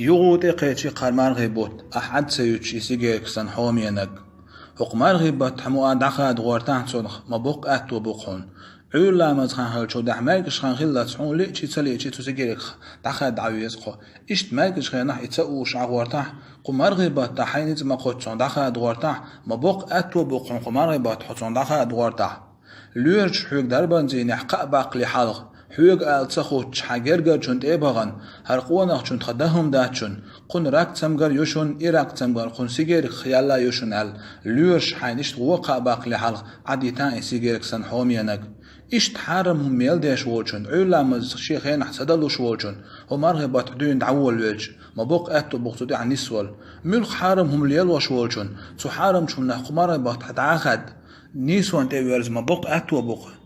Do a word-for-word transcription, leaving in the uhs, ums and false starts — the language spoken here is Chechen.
Юха тӀекхечи кхара мархий бутт, ахь Ӏад ца юьтуш и сигерг санна хьоменаг. ХӀокху мархий баттахь муха дӀахада гӀортахь цунах, ма боккха аьтто бу-кх хьуна. Ӏуьйра ламазан хан хилча, дӀа маьркӀажа хан хиллалц хьуна лиъчи ца лиъчи цу сигергах дӀахада Ӏан веза-кх хьо. Иштта маьркӀажа хенахь и ца уьйш Ӏа гӀортахь, кху мархий баттахь хьайн ницкъ ма кхоччу цунах дӀахада гӀортахь, ма боккха аьтто бу-кх хьуна кху мархий баттахь хьо цунах дӀахада гӀортахь. Лоьраш хьоьга дарбанан цӀийнехь кхаъ баккхале хьалха, хьоьга ала ца хууш хьан гергарчунна тӀе а бахана, хӀара къонахчунна тхан дан хӀума дац шуна, кхунна рак цамгар ю шуна, и рак цамгар кхунна сигергах яьлла ю шуна аьлла, лоьраш хьайна иштта вон кхаъ баккхале хьалха Ӏадита и сигерг санна хьоменаг. Иштта хьарам хӀума мел деш волчунна, Ӏуьйра ламаз шен хенахь ца далуш волчунна, хӀо мархий баттахь дуьйна дӀаволавелча, ма боккха аьтто бу-кх цу тӀехь нисвала. Муьлхха хьарам хӀума лелош волчунна, цу хьарамчу хӀуманах кху мархий баттахь дӀа а хадда, нийсонна тӀе а верза, ма боккха аьтто бу-кх.